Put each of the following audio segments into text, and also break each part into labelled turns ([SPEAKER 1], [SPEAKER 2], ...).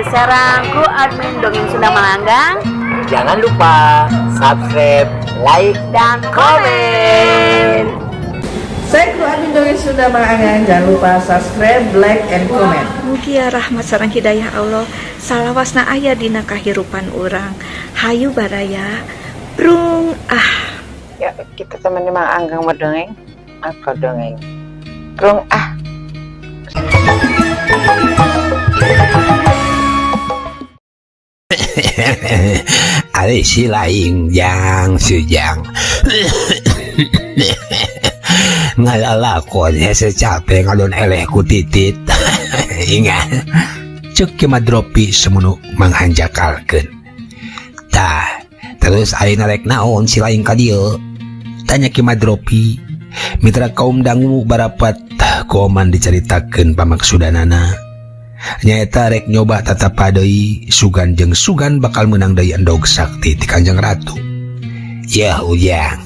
[SPEAKER 1] Dari Serang, ku admin Dongeng Sunda Malanggang.
[SPEAKER 2] Jangan lupa subscribe, like,
[SPEAKER 1] dan komen.
[SPEAKER 3] Saya kru admin Dongeng Sunda Malanggang. Jangan lupa subscribe, like, and comment.
[SPEAKER 4] Mugia rahmat sareng hidayah Allah salawasna aya dina kahirupan urang. Hayu baraya, prung ah.
[SPEAKER 5] Ya, kita temenin Mang Anggang berdongeng. Aku dongeng. Prung ah.
[SPEAKER 6] Ari si laing jang sujang ngalalakon hese capek ngadon eleh ku titit. Ingat cek Ki Madropi semunu manghanjakalkeun. Tah terus ayeuna rek naon si laing ka dieu? Tanya Ki Madropi. Mitra kaum dangu barapat koman dicaritakeun pamaksudanana. Nyaeta rek nyoba tatapa deui sugan jeung sugan bakal menang deui endog sakti ti Kanjeng Ratu. Ya ujang,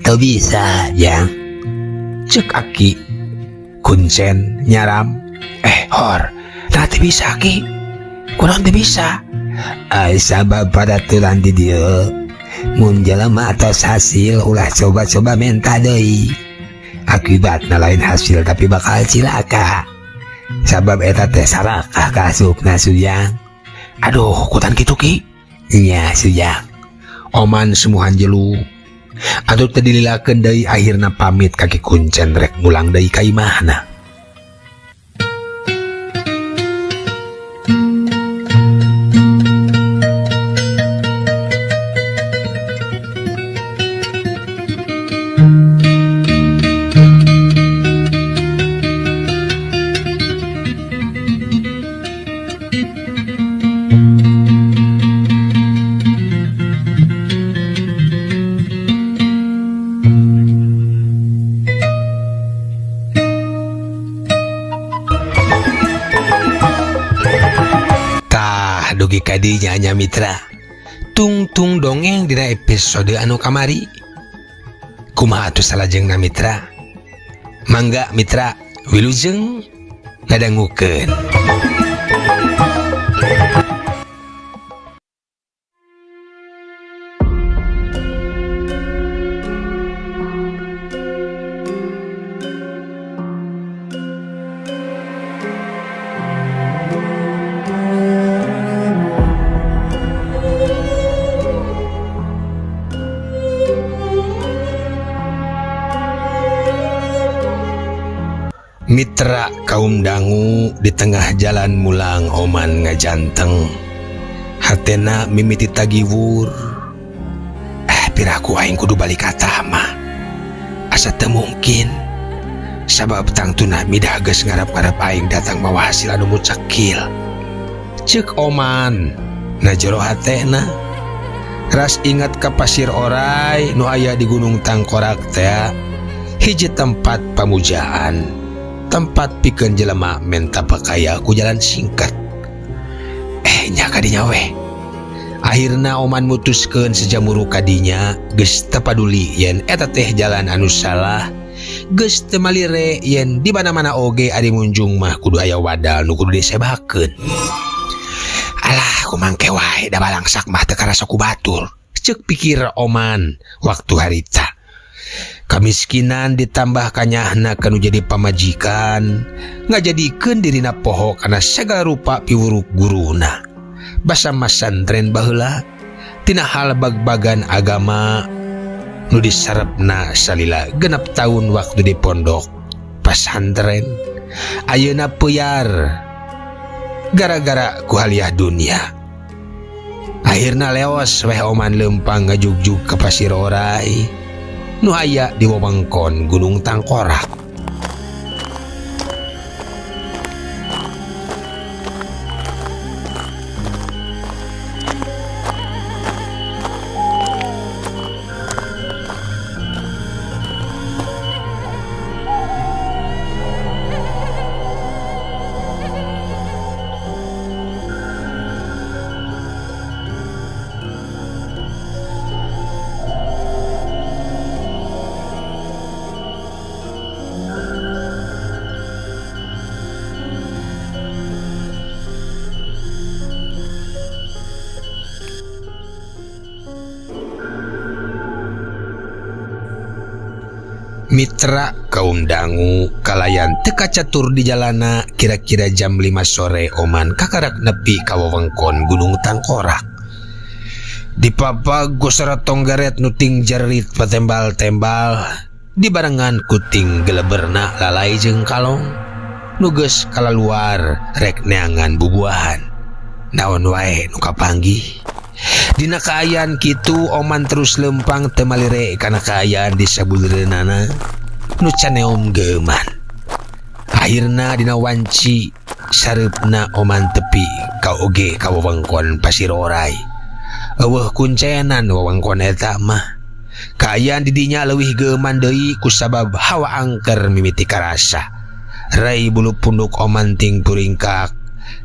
[SPEAKER 6] teu bisa jang. Cek aki kuncen nyaram. Hor, nah teu bisa ki. Kunaon teu bisa? Ai sabab paraturan di dieu. Mun jelema atos hasil ulah coba-coba menta deui. Akibatna lain hasil tapi bakal cilaka. Sabab eta teh sarakah kaasupna sujang. Aduh, kutan kitu ki? Nya sujang. Oman semuhan jelu. Atuh teu dililakeun deui akhirna pamit ka Ki Kuncen rek mulang deui ka imahna. Dugi kadinya nya mitra tungtung dongeng dina episode anu kamari. Kumaha atuh salajengna mitra? Mangga mitra wilujeng ngadangukeun. Mitra kaum dangu di tengah jalan mulang oman ngajanteng. Hatena mimiti tagiwur. Piraku aing kudu balik ka mah. Asa teu mungkin. Sabab tangtuna midah geus ngarap-ngarap aing datang mawa hasil anu mucakil. Ceuk oman na jero hatena. Ras ingat ka pasir orai nu aya di Gunung Tangkorak teh. Hiji tempat pamujaan. Tempat pikeun jelema menta pakaya ku jalan singkat. Nya kadinya weh. Akhirna oman mutuskeun sejamuru kadinya geus teu paduli yen eta teh jalan anu salah. Geus teu malire yen di mana-mana oge ari munjung mah kudu aya wadal nu kudu disebakeun. Alah kumangke wae da balangsak mah teu karasa ku batur. Ceuk pikir oman waktu harita. Kamiskinan ditambah kanyahna kanu jadi pamajikan ngajadikeun dirina poho kana sagala rupa piwuruk guruna. Basa masantren baheula tina hal bag-bagan agama nu disarepna salila 6 tahun waktu di pondok pasantren. Ayeuna puyar gara-gara ku haliah dunia. Akhirna leos weh oman lempang ngajugjug ka pasir orai nu aya di wewengkon Gunung Tangkorak. Mitra kaum dangu kalayan teu kacatur di jalana kira-kira jam 5 sore Oman kakarak nepi ka wewengkon Gunung Tangkorak. Dipapag ku sora tonggaret nu ting jerit patembal-tembal dibarengan kuting geleberna lalai jeung kalong nu geus kalaluar rek neangan bubuahan. Naon wae nu kapanggih. Dina kaayaan kitu Oman terus lempang teu malire kana kaayaan di sabulereunana nu caneom geuman. Akhirna dina wanci sareupna Oman tepi ka oge ka wewengkon Pasir Orai. Eueuh kuncenan wewengkon eta mah. Kaayaan di dinya leuwih geuman deui kusabab hawa angker mimiti karasa. Rai bulu punduk Oman ting puringkak.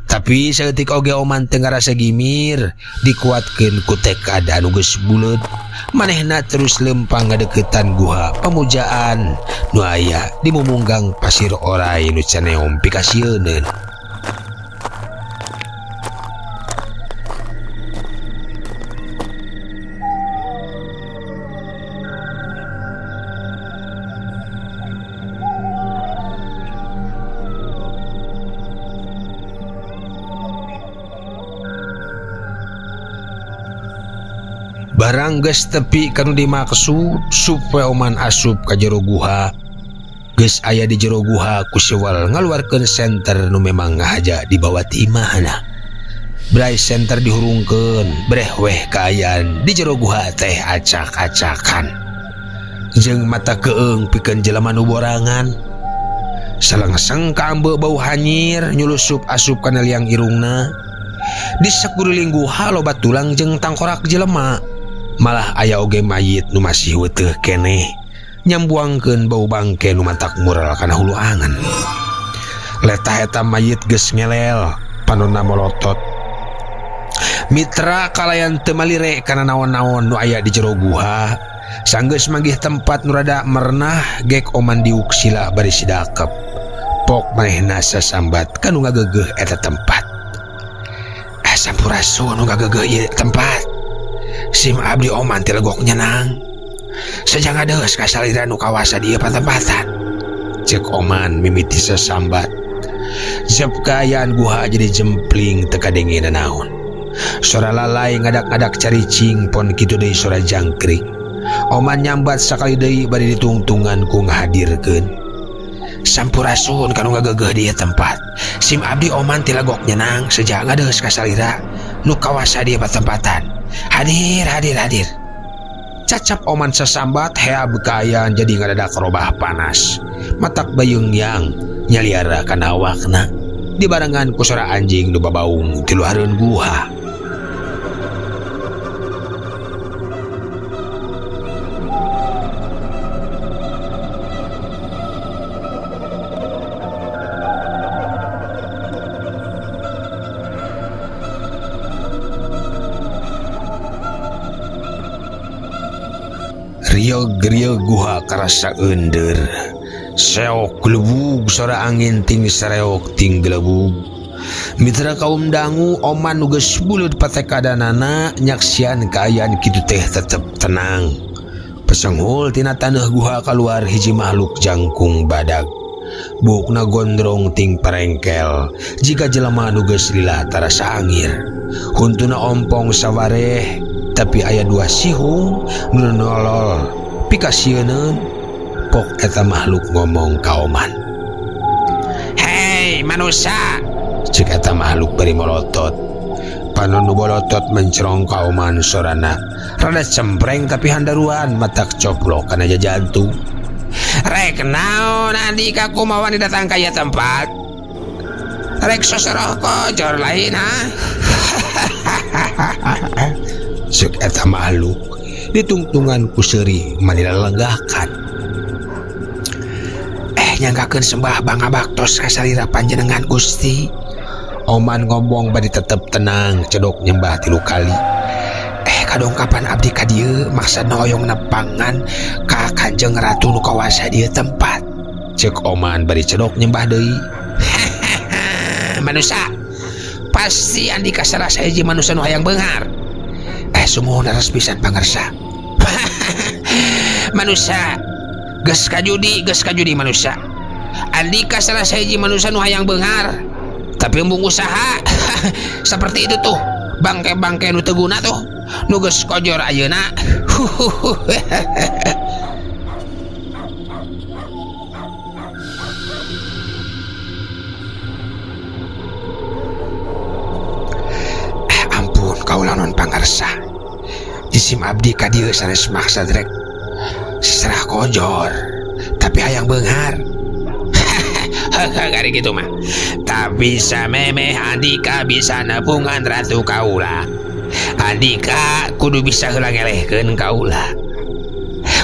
[SPEAKER 6] Tapi saeutik oge Oman teu ngarasa gimir, dikuatkeun ku tekad anu geus buleud. Manehna terus lempang ngadeukeutan guha pamujaan nu aya di mumunggang Pasir Orai nu caneom pikasieuneun. Barang geus tepi kanu dimaksud supaya Oman asup ka jero guha. Geus aya di jero guha ku sewal ngaluarkeun senter nu memang ngahaja dibawa ti imahna. Brai senter dihurungkeun, breh weh kaayaan di jero guha teh acak-acakan. Jeung mata keung pikeun jelema nu borangan. Salengseng kaambe bau hanyir nyulusup asup kana liang irungna. Di sakuriling guha loba tulang jeung tangkorak jelema. Malah aya oge mayit nu masih weteuh keneh nyambuangkeun bau bangke nu matak mural kana hulu angen. Letah eta mayit geus ngelel, panonna molotot. Mitra kalayan teu malire kana naon-naon nu aya di jero guha. Sanggeus manggih tempat nu rada merenah gek Oman diuk sila bari sidakep. Pok manehna sasambat kanu ngageugeuh eta tempat. Sampurasun nu ngageugeuh ieu tempat. Sim abdi Oman ti legok nyenang. Sejang adeus ka salira nu kawasa di ieu patempatan. Cek Oman mimiti sesambat. Jep kaayaan guha jadi jempling teu kadenge nanaon. Sora lalai ngadak-ngadak caricing pon kitu deui sora jangkrik. Oman nyambat sakali deui bari ditungtungan ku ngahadirkeun. Sampurasun kanu ngageugeuh di ieu tempat. Sim abdi Oman ti legok nyenang sejang adeus ka salira nu kawasa di ieu patempatan. Hadir, hadir, hadir. Cacap Oman sesambat heab kaayaan jadi ngadadak robah panas. Matak bayung yang nyaliara kana awakna dibarengan ku sora anjing nu babaung ti luareun guha. Riog-riog guha karasa eundeur. Seok gelebug sora angin ting sareok ting gelebug. Mitra kaum dangu Oman nu geus buleud patekadanana nyaksian kaayaan kitu teh tetep tenang. Pesenghul tina taneuh guha kaluar hiji makhluk jangkung badag. Buukna gondrong ting parengkel jika jelema nu geus lila tarasa angir. Huntuna ompong sawareh tapi aya dua sihung nu nolol pikasieuneun. Pok eta makhluk ngomong ka Oman. Hei manusia, cek eta makhluk bari molotot. Panon nu bolotot mencerong ka Oman sorana rada cempreng tapi handaruan matak coplok kana jajantung. Rek naon andika kumaha wani datang ka ieu tempat? Rek sosoroh kojor lain ha? Cek eta makhluk ditungtungan ku seuri manila lenggakan. Nyanggakeun sembah bangabaktos ka salira panjenengan Gusti. Oman ngomong bari tetep tenang cedok nyembah 3 kali. Kadongkapan abdi ka dieu maksadna hoyong nepangan ka Kanjeng Ratu nu kawasa dieu tempat. Cek Oman bari cedok nyembah deui. Manusia pasti andika salah sahiji manusia nu hayang beunghar. Sumuhun leres pisan pangersa. Manusia Geus kajudi, geus kajudi manusia. Andika salah sahiji manusia nu hayang beunghar tapi embung usaha. Seperti itu tuh bangke-bangke nu teu guna tuh nu geus kojor ayeuna. Ampun kaula non pangarsa. Jisim abdi ka dieu sanes maksa rek serah kojor tapi hayang beunghar. Kari gitu mah. Tapi samemeh Andika bisa nepungan ratu kaula. Andika kudu bisa heula ngelehkeun kaula.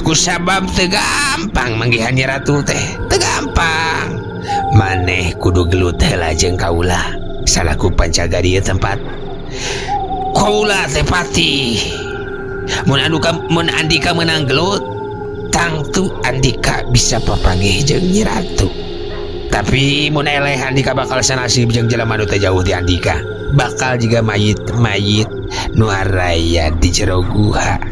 [SPEAKER 6] Kusabab teu gampang manggihan nyi ratu teh, teu gampang. Maneh kudu gelut heula jeung kaula salaku pancaga di tempat. Kaula teh patih. Mun anuka mun Andika menang gelut, tangtu Andika bisa papanggih jeung nyi ratu. Tapi mun eleh Andika bakal sanasib jeung jelema nu teu jauh ti Andika. Bakal jiga mayit-mayit nu araya di jero guha.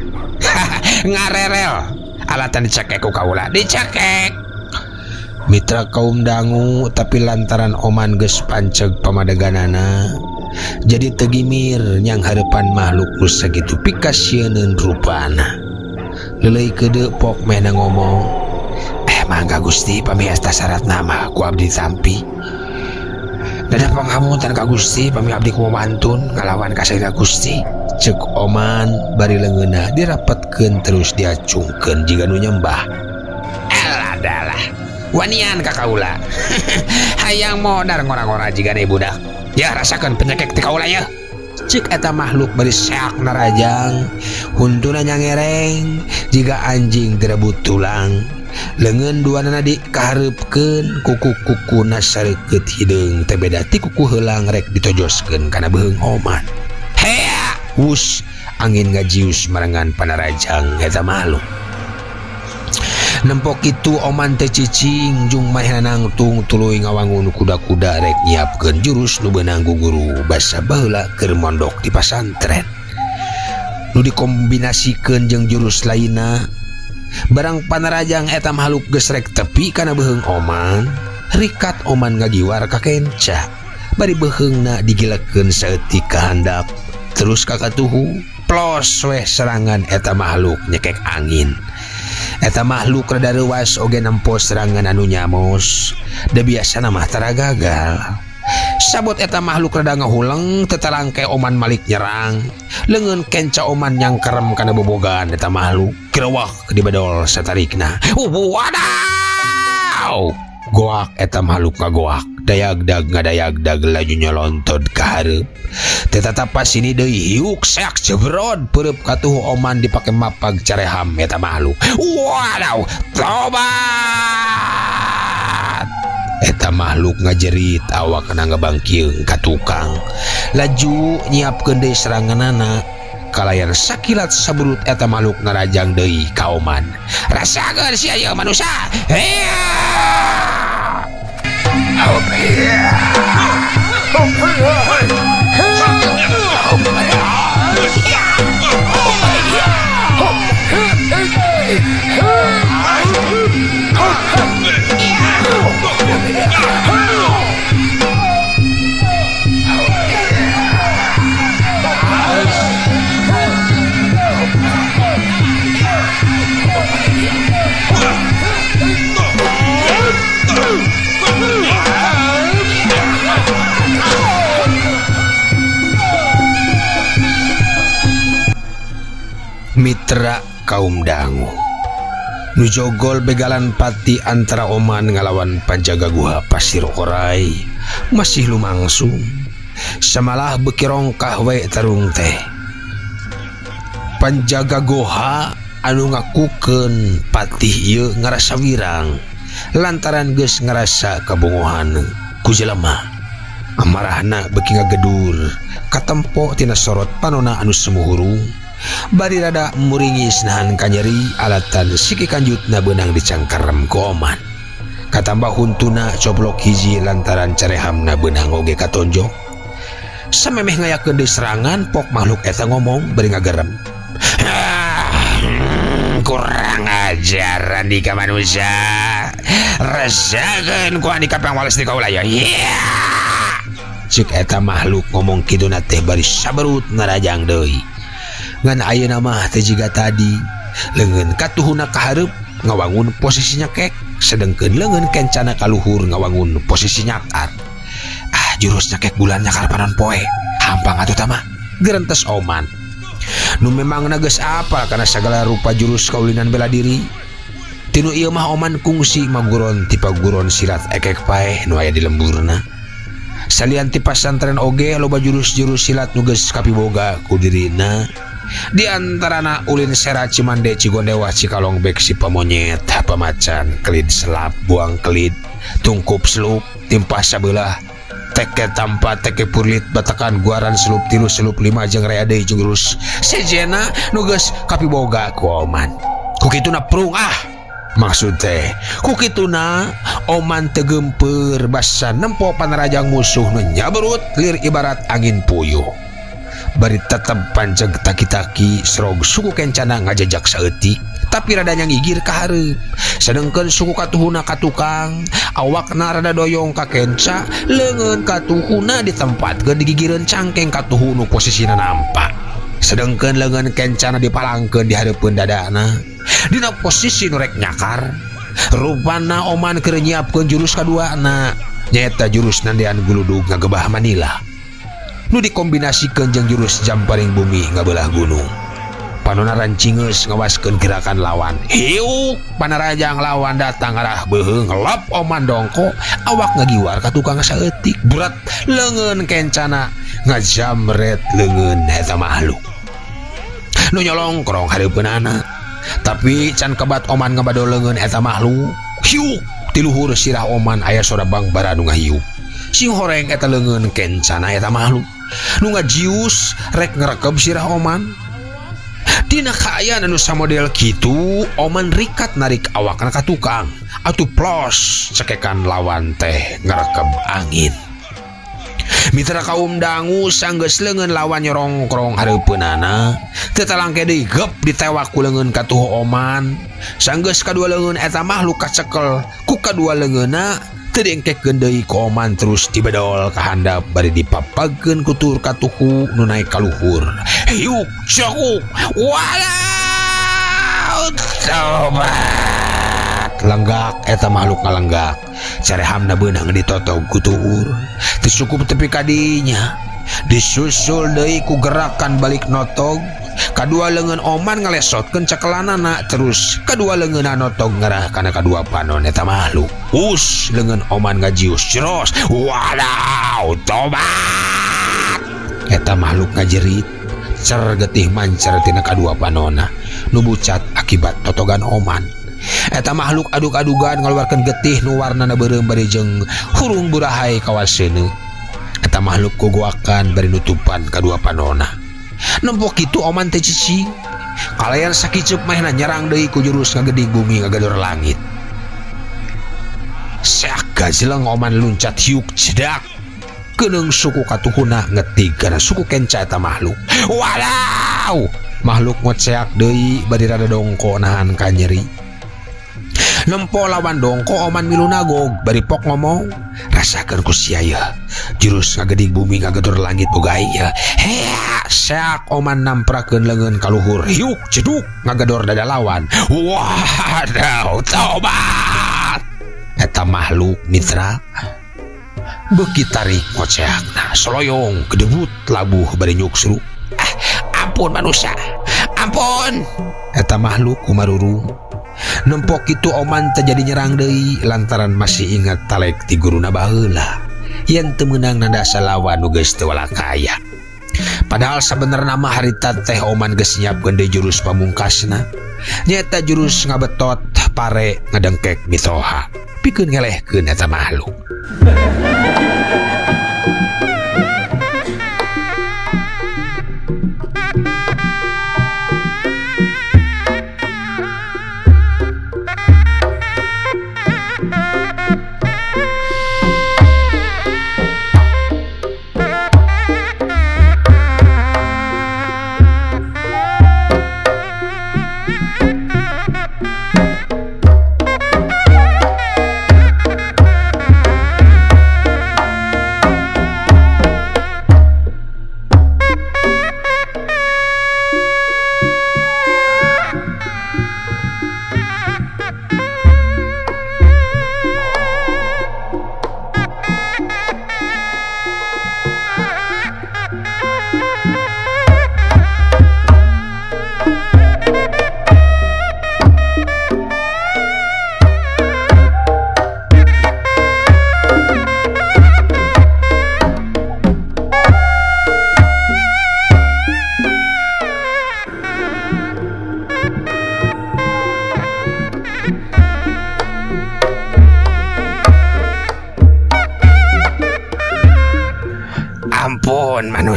[SPEAKER 6] Ngarerel alatan dicekek ku kaula, dicekek. Mitra kaum dangu tapi lantaran Oman geus panceg pamadeganana jadi teu gimir nyang hareupan makhluk nu sakitu pikasieuneun rupana. Leuleui keudeu pok mehna ngomong, mangga Gusti pami asta syaratna mah ku abdi tampi. Dadah panghamuntan ka Gusti pami abdi kumantun ngalawan ka saira Gusti. Ceuk Oman bari leungeunna dirapetkeun terus diacungkeun jiga nu nyembah. Eladalah wanian ka kaula. Hayang modar ngora-ngora jiga ne budak. Ya rasakeun penyekek ti kaula ya. Ceuk eta makhluk bari seak narajang, huntuna nyangereng jiga anjing direbut tulang. Leungeun duanana dikahareupkeun, kuku-kukuna sareukeut hideung teh beda ti kuku heulang rek ditojoskeun kana beuheung Oman. Hea, wus angin ngajius marengan panarajang eta makhluk. Nempok kitu Oman teh cicing jung manehna nangtung tuluy ngawangun kuda-kuda rek nyiapkeun jurus nu beunang guguru basa baheula keur mondok di pasantren. Nu dikombinasikeun jeung jurus lainna. Barang panarajang eta makhluk geus rek tepi kana beuheung Oman, rikat Oman ngagiwar ka kenca. Bari beuheungna digilekeun saeutik ka handap, terus ka katuhu, plos weh serangan eta makhluk nyekek angin. Eta makhluk rada reuas oge nempo serangan anu nyamos, da biasana mah tara gagal. Sabot eta makhluk rada ngahuleng tetarangke Oman malik nyerang. Leungeun kenca Oman nyangkerem kana bobogan eta makhluk. Gerewak dibedol satarikna. Wadaw! Goak eta makhluk ngagoak. Dayagdag ngadayagdag laju nyolontod ka hareup. Teu tatapas sini deui hiuk seak jebrod peureub katuhu Oman dipake mapag careham eta makhluk. Wadaw! Tobat! Eta makhluk ngajerit awakna ngabangkieung ka tukang. Laju nyiapkeun deui seranganana. Kalayan sakilat saburut eta makhluk narajang deui ka Oman. Rasakeun sia ieu manusia. Hea! Mitra kaum dangu nu jogol begalan pati antara Oman ngalawan panjaga guha Pasir Orai masih lumangsung. Samalah beuki rongkah we tarung teh. Panjaga goha anu ngakukeun patih ieu ngarasa wirang lantaran geus ngarasa kabongohan ku jelema. Amarahna beuki ngagedur katempo tina sorot panona anu sumuhurung. Bari rada muringis nahan kanyeri alatan siki kanjutna beunang dicangkerem ku Oman. Katambah huntuna coplok hiji lantaran carehamna beunang oge katonjok. Samemeh ngayakeun deui serangan pok makhluk eta ngomong bari ngagerem. Kurang ajar Andika manusia. Rasakeun ku Andika pangwales di kaula ya. Yeah! Cek eta makhluk ngomong kiduna teh bari saberut ngarajang deui. Ngan ayeuna mah teh jiga tadi, leungeun katuhuna ka hareup ngawangun posisi nyekek, sedengkeun leungeun kencana kaluhur ngawangun posisi nyakar. Ah, jurus nyekek bulan nyakar panon poe. Hampang atuh tama. Gerentes Oman. Nu memang geus apal kana sagala rupa jurus kaulinan bela diri. Tinu ieu mah Oman kungsi maguron ti paguron silat ekek paeh nu aya di lemburna. Salian ti pasantren oge loba jurus-jurus silat nu geus kapiboga ku dirina. Di antarana ulin sera Cimande Cigondewa Cikalong Beksi Pamonyet Pamacan Kelid Selap Buang Kelid Tungkup Selup Timpah Sabelah Teke Tampa Teke Purlit Batakan Guaran Selup 3 Selup 5 jeung rea deui jurus sejena nu geus kapiboga ku Oman. Ku kituna prung ah maksud teh ku kituna Oman teu geumpeur basa nempo panarajang musuh nu nyaberut lir ibarat angin puyuh. Bari tetep panceg taki-taki serog suku kencana ngajejak saeutik tapi rada nyangigir ka hareup. Sedengkeun suku katuhuna ka tukang awakna rada doyong ka kenca leungeun katuhuna ditempatkeun digigireun cangkeng katuhu nu posisina nampak. Sedengkeun leungeun kencana dipalangkeun di hareupeun dadana dina posisi nu rek nyakar. Rupana Oman keur nyiapkeun jurus kaduana nyaeta jurus nandean guludug ngagebah Manila nu dikombinasikeun jeung jurus jamparing bumi ngabelah gunung. Panona rancingeus ngawaskeun gerakan lawan. Hiuk panarajang lawan datang arah beuheung lep Oman dongko awak ngagiwar ka tukang saeutik berat leungeun kencana ngajamret leungeun eta makhluk nu nyolongkrong hareupeunana. Tapi can kebat Oman ngabado leungeun eta makhluk. Hiuk tiluhur sirah Oman aya sora bangbara nu ngahiuk. Sing horeng eta leungeun kencana eta makhluk nu ngajius rek ngerekeb sirah Oman. Dina kaayaan anu samodel kitu Oman rikat narik awakna ka tukang atuh plos cekekan lawan teh ngerekeb angin. Mitra kaum dangu sanggeus leungeun lawan nyorongkrong hareupeunana teu talangke deui gep ditewak ku leungeun katuhu Oman. Sanggeus kadua leungeun eta makhluk kacekel ku kadua leungeunna teu diengkekeun deui ku Oman terus dibedol ka handap bari dipapagkeun ku tur katuhu nu naek ka luhur. Hiuk cekuk walau tobat lenggak eta makhluk ngalenggak carehamna beunang ditotog ku tuur. Teu cukup tepi ka dinya disusul deui ku gerakan balik notog. Kadua leungeun Oman ngalesotkeun cekelanana terus kadua leungeunna notog ngarah kana kadua panon eta makhluk. Us leungeun Oman ngajius jeros wadaw tobat eta makhluk ngajerit cer getih mancer tina kadua panona nu bucat akibat totogan Oman. Eta makhluk adug-adugan ngaluarkeun getih nu warnana beureum bari jeung hurung burahai kawaseuneu. Eta makhluk gogoakan bari nutupan kadua panona. Nempok kitu Oman teh cicing kalayan sakicup mahna nyerang deui ku jurus ngageding bumi ngagedor langit. Seak gajeleng Oman luncat hiuk cedak keneung suku katuhuna ngetig kana suku kenca eta makhluk. Wadaw makhluk ngoceak deui bari rada dongko nahan kanyeri. Nempo lawan dongko Oman milu nagog bari pok ngomong rasakeun ku sia yeuh jurus ngageding bumi ngagedor langit boga aing yeuh. Hea seak Oman namprakeun leungeun ka luhur hiuk ceduk ngagedor dada lawan. Wadaw tobat eta makhluk mitra beuki tarik ngoceakna soloyong kedebut labuh bari nyuksru. Ah, ampun manusia ampun eta makhluk kumarurung. Nempok kitu Oman teu jadi nyerang deui lantaran masih ingat talek ti guruna baheula yen teu meunang nandasa lawan nu geus teu walakaya. Padahal sabenerna mah harita teh Oman geus nyiapkeun deui jurus pamungkasna nyaeta jurus ngabetot pare ngadengkek mitoha pikeun ngelehkeun eta makhluk.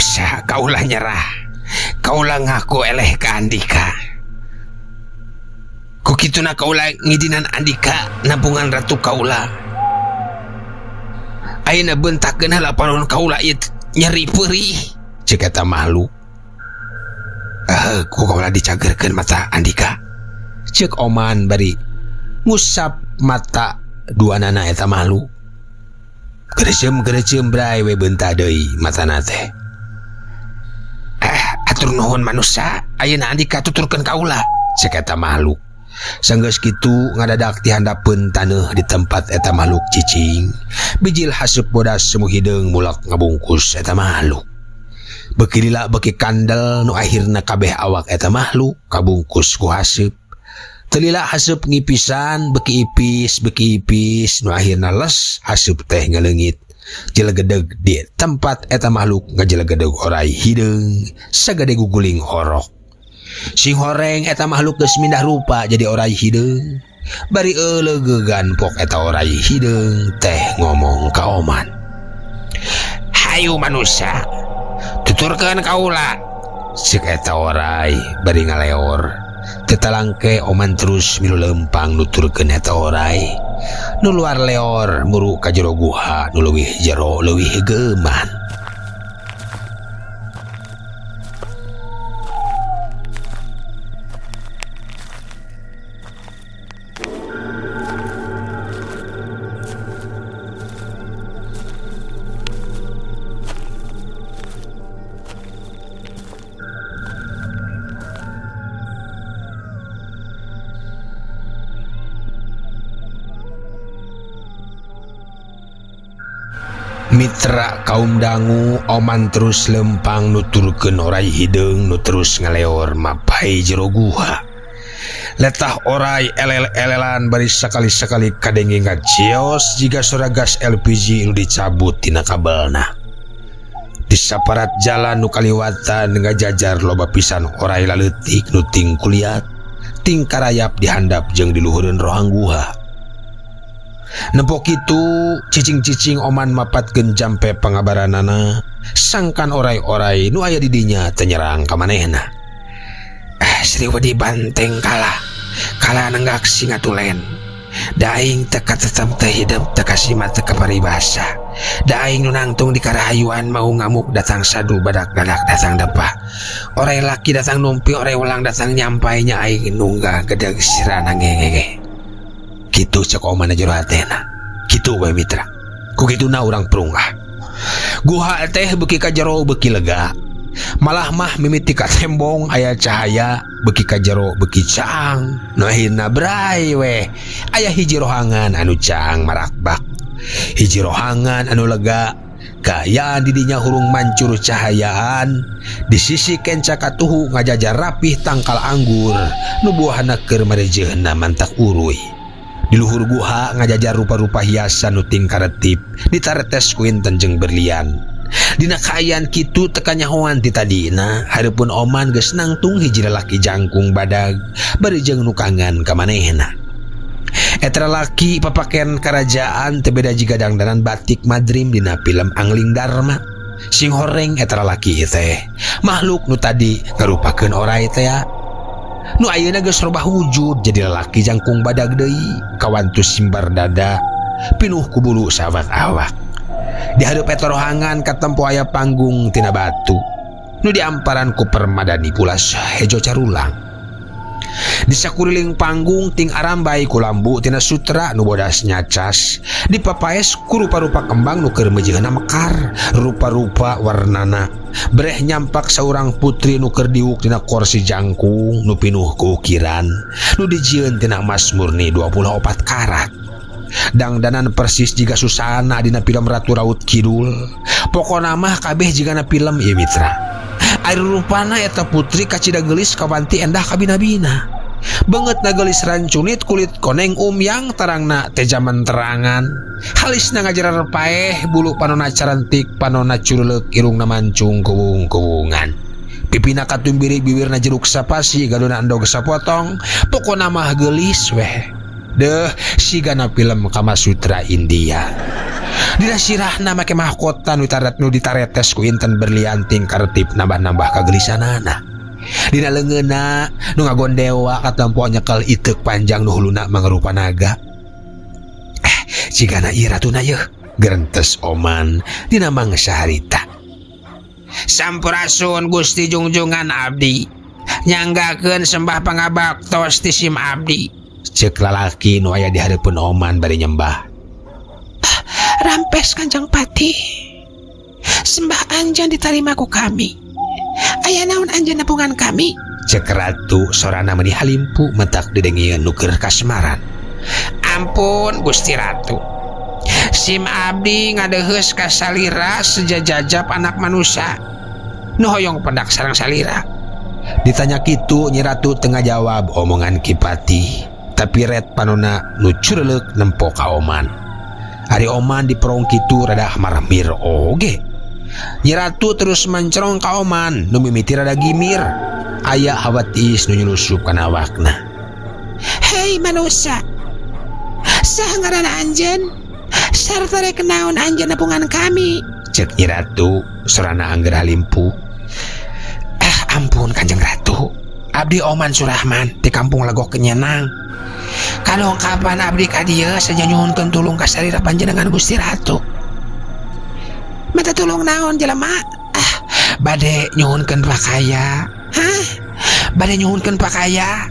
[SPEAKER 6] Manusia kaulah nyerah. Kaula ngaku eleh ka Andika. Ku kituna kaula ngidinan Andika nampungan ratu kaula. Ayeuna beuntakeun heula panon kaula ieu nyeri peurih. Cek eta makhluk. Eh, ku kaula dicagerkeun mata Andika. Cek Oman bari ngusap mata duanana eta makhluk. Gerecem-gerecem bray we beunta deui matana teh. Eh, atur nuhun manusia, ayeuna Andika tuturkeun kaula, cek eta makhluk. Sanggeus kitu ngadadak ti handapeun taneuh di tempat eta makhluk cicing. Bijil haseup bodas semu hideung mulak ngabungkus eta makhluk. Beuki lila beuki kandel nu akhirna kabeh awak eta makhluk kabungkus ku haseup. Teu lila haseup ngipisan beuki ipis nu akhirna les haseup teh ngaleungit. Jelegedeg di tempat eta makhluk ngajelegedeg orai hideung sagede guguling horok. Sing horeng eta makhluk geus mindah rupa jadi orai hideung. Bari euleugeugan pok eta orai hideung teh ngomong ka Oman. Hayu manusia, tuturkeun kaula. Ceuk eta orai bari ngaleor. Teu talangke Oman terus milu leumpang nuturkeun eta orai. Nu luar leor muru ka jero guha nu leuwih jero leuwih geuman. Mitra kaum dangu Oman terus lempang nuturkeun orai hideung nu terus ngaleor mapai jero guha. Letah orai elel-elelan bari sakali-sakali kadenge ngacios jiga sora gas LPG nu dicabut tina kabelna. Di saparat jalan nu kaliwatan ngajajar loba pisan orai laleutik nu ting kuliat, ting karayap dihandap jeung diluhureun rohang guha. Nempo kitu cicing-cicing Oman mapatkeun jampe pangabaranana sangkan orai-orai nu aya di dinya teu nyerang ka manehna. Sriwedi banteng kalah, kalah nenggak singa tulen. Da aing teu katetep teu hidup teu kasima teu kaparibasa. Da aing nu nangtung di karahayuan mau ngamuk datang sadu badak gadak datang depah. Orai laki datang numpi orai ulang datang nyampai nya aing nunggah gedeg sirana ngengenge. Kitu cek Oman jero hatena. Kitu we mitra. Ku kituna urang prungah. Guha teh beuki ka jero beuki lega. Malah mah mimiti ka tembong aya cahaya beuki ka jero beuki caang. Nu akhirna bray we. Aya hiji rohangan anu caang marakbak. Hiji rohangan anu lega. Kaayaan didinya hurung mancur cahayaan. Di sisi kenca katuhu ngajajar rapih tangkal anggur. Nu buahna keur marejeuhna mantak uruy. Di luhur guha ngajajar rupa-rupa hiasan nu tingkaretip ditaretes ku inten jeung berlian. Dina kaayaan kitu teu kanyahoan ti tadina hareupeun Oman geus nangtung hiji lalaki jangkung badag bari jeung nu kangen ka manehna. Eta lalaki papaken karajaan teu beda jiga dangdanan batik madrim dina film Angling Dharma. Sing horeng eta lalaki teh makhluk nu tadi ngarupakeun orai teh. Nu ayeuna geus robah wujud jadi lalaki jangkung badag deui kawantu simbar dada pinuh ku bulu sawak awak. Di hareup eta rohangan katempo aya panggung tina batu nu diamparan ku permadani pulas hejo carulang. Di sakuriling panggung ting arambai ku lambu tina sutra nu bodas nyacas dipapaes ku rupa-rupa kembang nu keur meujeuhna mekar rupa-rupa warnana. Breh nyampak saurang putri nu keur diuk dina korsi jangkung nu pinuh ku ukiran nu dijieun tina emas murni 24 karat. Dangdanan persis jiga Susana dina film Ratu Raut Kidul. Pokona mah kabeh jigana film ieu mitra. Ari rupana eta putri kacida geulis kawanti endah kabina-bina. Beungeutna geulis rancunit kulit koneng umyang tarangna teh jaman terangan. Halisna ngajarar paeh bulu panona carentik panona curuleuk irungna mancung kuwung-kuwungan. Pipina katumbiri biwirna jeruk sapasi gadona endog sapotong. Pokona mah geulis weh. Deh sigana film Kama Sutra India. Dina sirahna make mahkota nu taret nu ditaretes ku inten berlian tingkartip nambah-nambah kagelisanana. Dina leungeunna nu ngagondewa katempo nyekel iteuk panjang nu huluna mangrupa naga. Cigana ieu ratuna yeuh, gerentes Oman dina mangsa harita. Sampurasun Gusti Jungjungan abdi. Nyanggakeun sembah pangabaktos ti sim abdi. Ceuk lalaki nu aya di hareupeun Oman bari nyembah. Rampes Kanjeng Patih. Sembah anjeun ditarima ku kami. Aya naon anjeun nepungan kami? Cek ratu sorana meuni halimpu metak didengieun nu keur kasmaran. Ampun Gusti Ratu. Sim abdi ngadeuheus ka salira sejajajap anak manusia. Nu hoyong pendak sareng salira. Ditanya kitu Nyi Ratu teu ngajawab omongan Ki Patih, tapi ret panona nu cureleuk nempo ka Oman. Ari Oman diperong kitu rada marmir oge. Nyi Ratu terus mencerong ka Oman nu mimiti rada gimir. Aya hawa tiis nu nyulusup kana awakna. Hei manusia, saha ngaranna anjeun? Sarta rek naon anjeun nepungan kami? Cek Nyi Ratu sorana angger halimpu. Ampun Kanjeng Ratu, abdi Oman Surahman di kampung Legok Kenyenang. Kadong kapan abdi ka dieu saja nyuhunkeun tulung ka sarira panjenengan Gusti Ratu. Minta tulung naon jelema? Bade nyuhunkeun pakaya. Hah? Bade nyuhunkeun pakaya.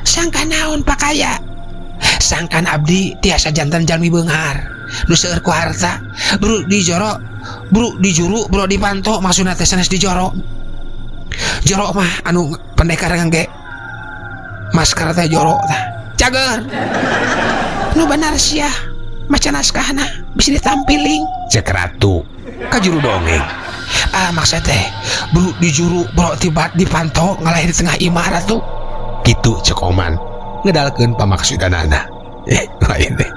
[SPEAKER 6] Sangka naon pakaya? Sangkan abdi tiasa jantan jalmi beunghar. Nu seueur ku harta, bru di joro, bru di juru, bro di panto, maksudna teh sanes di joro. Joro mah anu pendekar ngangge masker teh joro tah. Cager. Nu benar sia, maca naskahna bisa ditampiling. Cek ratu ka juru dongeng. Maksud teh bru di juru, bro tiba di panto ngalahir di tengah imah ratu. Kitu cek Oman ngedalkeun pamaksudanana. Lain teh.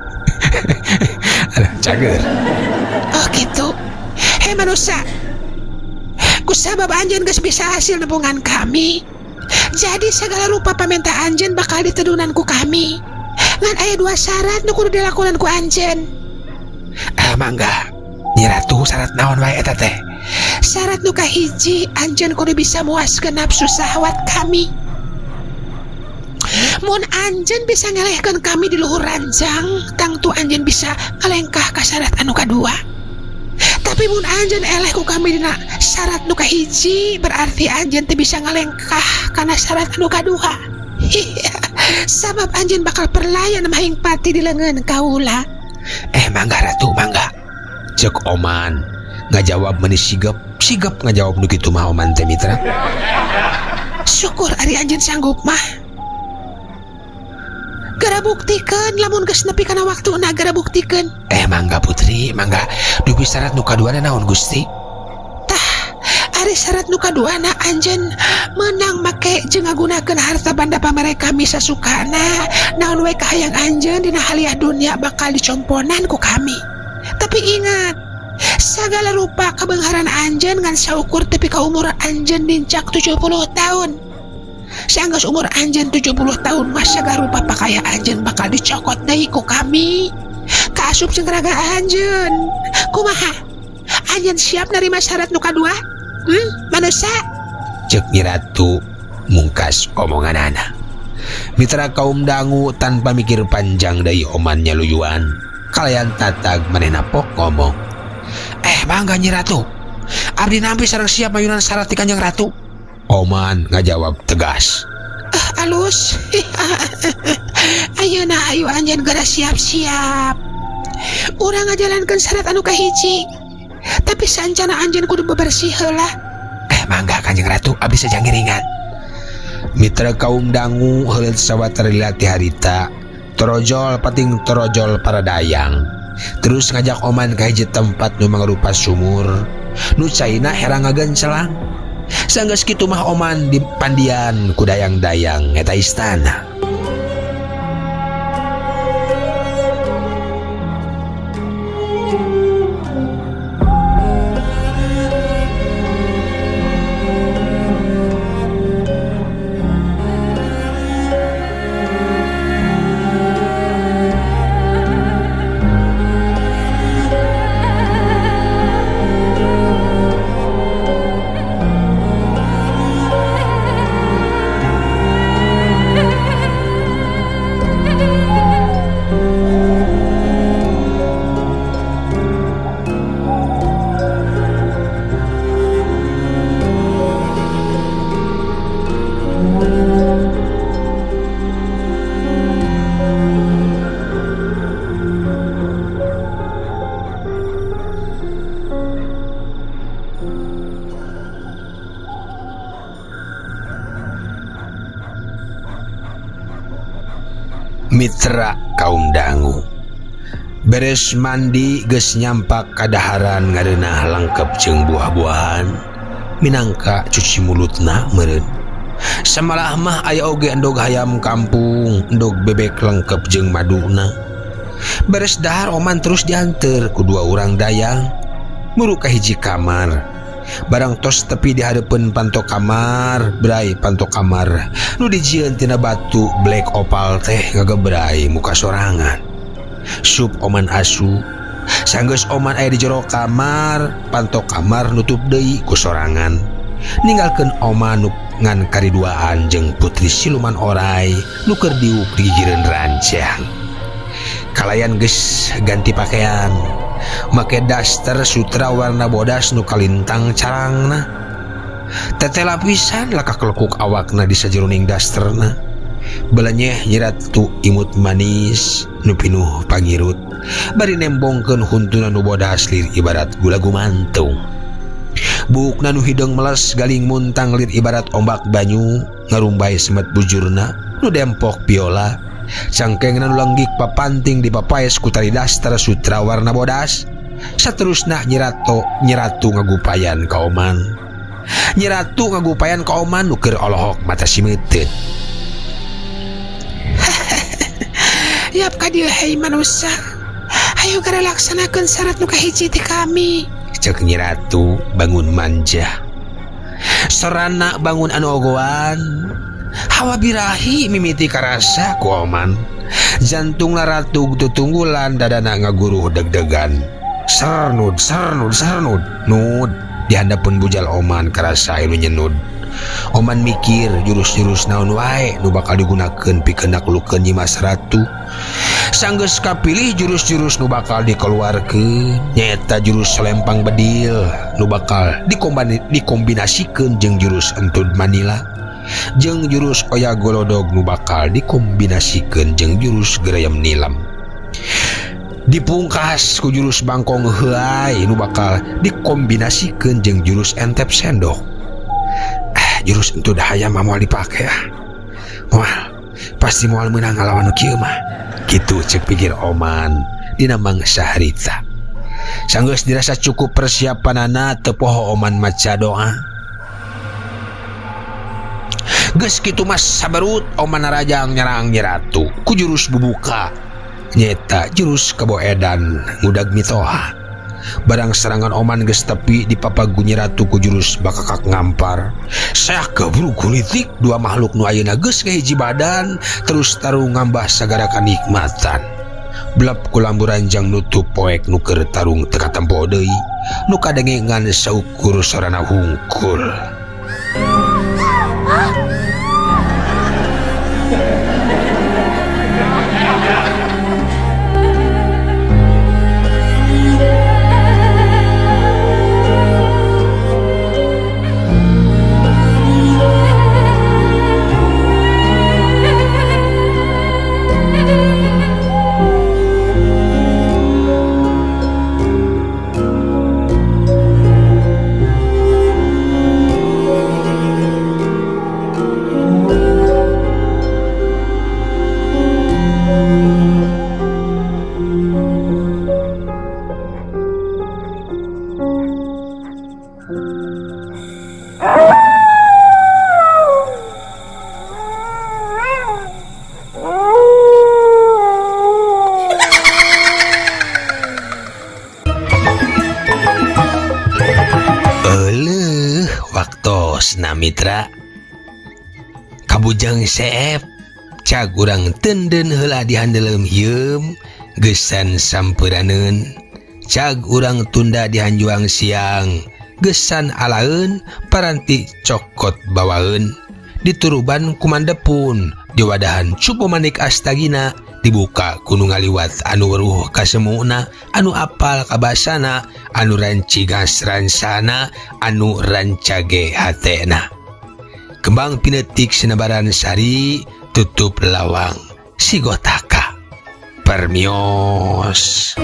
[SPEAKER 6] Aduh, cager. Oh gitu. Hei manusia, kusabab anjeun geus bisa hasil nepungan kami. Jadi segala rupa pamenta anjeun bakal ditedunan ku kami. Ngan aya dua syarat nu kudu dilakukan ku anjeun. Mangga. Nyi Ratu syarat naon wae eta teh? Syarat nu kahiji, anjeun kudu bisa muaskeun nafsu syahwat kami. Mun anjeun bisa ngelehkeun kami di luhur ranjang, tangtu anjeun bisa ngalengkah ka syarat anu kadua. Tapi mun anjeun eleh ku kami dina syarat nu kahiji, berarti anjeun teu bisa ngalengkah kana syarat anu kadua. Sabab anjeun bakal perlayan mahing pati di leungeun kaula. Mangga Ratu, mangga. Cek Oman ngajawab meuni sigep, sigep ngajawab nu kitu mah Oman teh mitra. Syukur ari anjeun sanggup mah. Gara buktikeun lamun geus nepi kana waktuna gara buktikeun. Mangga Putri, mangga. Dupi syarat nu kaduana naon Gusti? Tah, ari syarat nu kaduana anjeun meunang make jeung ngagunakeun harta banda pamere kami sasukana. Naon we kahayang anjeun dina haliah dunia bakal dicomponan ku kami. Tapi ingat, segala rupa kabeungharan anjeun ngan saukur tepi ka umur anjeun nincak 70 tahun. Sanggeus umur anjeun 70 tahun mah segala rupa pakaya anjeun bakal dicokot deui ku kami. Kaasup jeung raga anjeun. Kumaha? Anjeun siap nerima syarat nu kadua? Manusia? Cek Nyi Ratu mungkas omonganana. Mitra kaum dangu tanpa mikir panjang deui Oman nyaluyuan. Kalayan tatag manehna pok ngomong. Mangga Nyi Ratu. Abdi nampi sareng siap mayunan syarat ti Kanjeng Ratu. Oman ngajawab tegas. Alus. Ayeuna ayo anjeun geura siap-siap. Urang ngajalankeun syarat anu kahiji. Tapi sancana anjeun kudu bebersih heula. Mangga Kanjeng Ratu, abdi saja ngiringan. Mitra kaum dangu heuleut sawatara lila ti harita. Torojol pating torojol para dayang. Terus ngajak Oman ka hiji tempat nu mangrupa sumur. Nu caina herang ngagencelang. Sanggeus kitu mah Oman di pandian ku dayang-dayang eta istana. Mitra kaum dangu beres mandi geus nyampak kadaharan ngareunah lengkap jeung buah-buahan minangka cuci mulutna meureun. Samalah mah aya oge endog hayam kampung, endog bebek lengkap jeung maduna. Beres dahar Oman terus dianter ku dua urang dayang muru ka hiji kamar. Barang tos tepi di hareupeun panto kamar, bray panto kamar nu dijieun tina batu black opal teh ngagebray muka sorangan. Sup Oman asu, sanggeus Oman aya di jero kamar, panto kamar nutup deui ku sorangan. Ninggalkeun Oman nu ngan kariduaan jeung putri siluman orai nu keur diuk di gigireun ranjang. Kalayan geus ganti pakaian, make daster sutra warna bodas nu kalintang carangna. Tete lapisan lakak lekuk awakna di sajeroning dasterna. Belenyeh Nyi Ratu imut manis nu pinuh pangirut, bari nembongkeun huntuna nu bodas lir ibarat gula gumantung. Buukna nu hideung meles galing muntang lir ibarat ombak banyu ngarumbay semet bujurna nu dempok biola. Cangkengna nu lenggik papanting dipapaes ku tali daster sutra warna bodas. Saterusna Nyi Ratu ngagupayan ka Oman. Nyi Ratu ngagupayan ka Oman nu keur olohok mata simeuteut.
[SPEAKER 7] Yap ka dieu hei manusia. Hayu geura laksanakeun syarat nu kahiji ti kami.
[SPEAKER 6] Cek Nyi Ratu bangun manja. Sorana bangun anu ogoan. Hawa birahi mimiti karasa ku Oman. Jantung laratug tutunggulan dadana ngaguruh deg-degan. Sernud sernud sernud nud di handapeun bujal Oman karasa anu nyenud. Oman mikir jurus-jurus naon wae nu bakal digunakeun pikeun naklukeun Nyi Mas Ratu. Sanggeus kapilih jurus-jurus nu bakal dikeluarkeun nyaeta jurus selempang bedil nu bakal dikombinasikeun jeung jurus entud Manila, jeung jurus oya golodog nu bakal dikombinasikeun jeung jurus gerayam nilam. Dipungkas ku jurus bangkong heuay nu bakal dikombinasikeun jeung jurus entep sendok. Jurus entud hayam mah moal dipake ah. Moal, pasti moal meunang ngalawan nu kieu mah. Kitu cek pikir Oman dina mangsa harita. Sanggeus dirasa cukup persiapanana teu poho Oman maca doa. Geus kitu mah sabarut Oman narajang nyerang Nyi Ratu ku jurus bubuka nyaeta jurus kebo edan ngudag mitoha. Barang serangan Oman geus tepi dipapagu Nyi Ratu ku jurus bakakak ngampar. Seak gebrug kulitik dua makhluk nu ayeuna geus ngahiji badan terus tarung ngambah sagara kanikmatan. Blep ku lambu ranjang nutup poek nu keur tarung teu katempo deui nu kadenge ngan saukur sorana hungkul. Waktosna mitra kabujang seep cag urang tenden heula di handeuleum hieum geusan sampeunaneun, cag urang tunda di hanjuang siang geusan alaeun paranti cokot bawaeun dituruban kumandepun diwadahan cupu manik astagina dibuka ku nu ngaliwat anu weruh kasemuna anu apal kabasana anu rancigas ransana anu rancage hatena. Kembang pinetik sinebaran sari tutup lawang sigotaka permios.